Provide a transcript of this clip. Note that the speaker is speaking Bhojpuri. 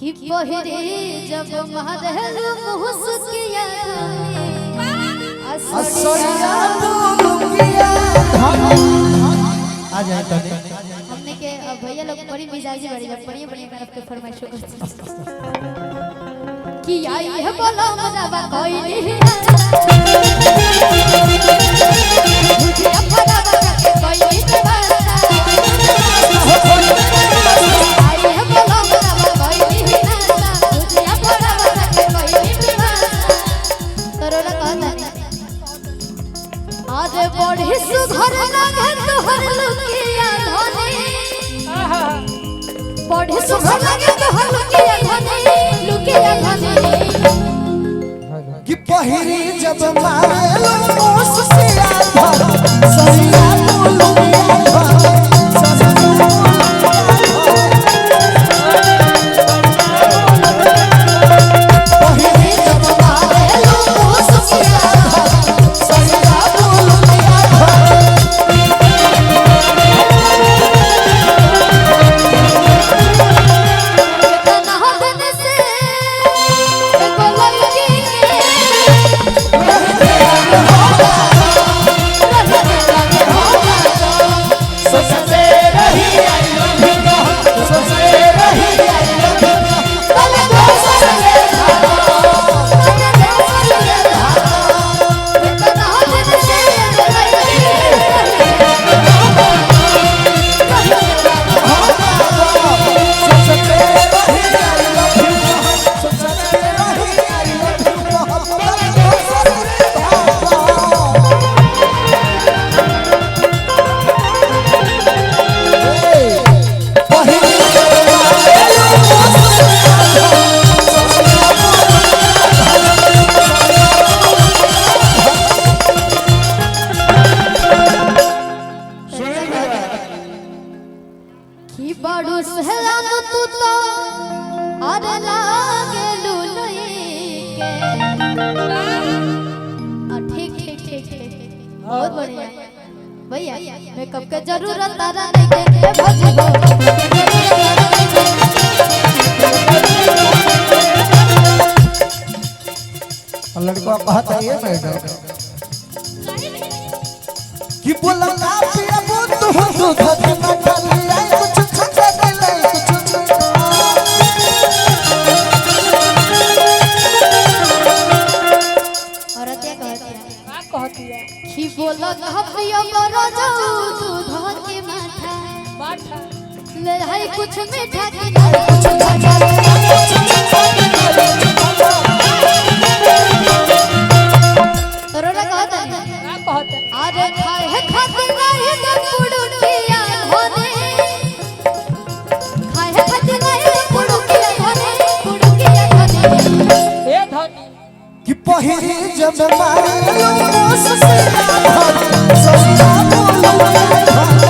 कि पहिरे जब महरल मुस्किया असरिया दुलुकिया आ जाए तने। हमने के भैया लोग बड़ी मिजाजी बड़ी बढ़िया बढ़िया गाना के फरमाइश करते कि आई है बोलो मनावा कोई नहीं भुजिया फरावा के कोई नहीं दबाता। आई है बोलो मनावा कोई नहीं नाता भुजिया फरावा के कोई नहीं दबाता। तरोला कहता आज बड़ी सुघर लागे तोहर लुकिया धनी, बड़ी सुघर लागे तोहर लुकिया धनी, लुकिया धनी। कि पहिरी जब मारेलो मुस्किया धर सरिया दुलुकिया धर सरिया दुलुकिया धर। पहिरी जब मारेलो मुस्किया धर सरिया दुलुकिया धर। कितना दिन से एगो लड़की के रहते लगे हो जातो। सोचते रही I love you सोचते रही I love you तले दोसर के धारो, तले दोसर के धारो। कितना दिन से एगो लड़की के रहते लगे हो जातो। सोचते रही I love you सोचते रही I love you मोहब्बत दोसर के धारो। पहिरी जब मारेलो मुस्किया धर सरिया की बाड़ू सहलान तू तो अर लागे लुलई के। ठीक ठीक ठीक ठीक, बहुत बढ़िया भैया। मेकअप के जरूरत तारा नहीं के भौजी हो। लड़का कहता है ये मैडम कि बोला ना पिया वो तो दूध के मटलिया कुछ खा के ले कुछ। औरत क्या कहती है कि बोला ना पिया मरो जाऊ दूध के माठा ले है कुछ मीठा के नहीं कुछ खा। तरोला कहता है अरे खाए है खाते नहीं तो पुड़ुकिया धोने, खाए है खाते नहीं तो पुड़ुकिया धोने, पुड़ुकिया धोने। कि पहिरी जब मारेलो मुस्किया धर सरिया दुलुकिया धर।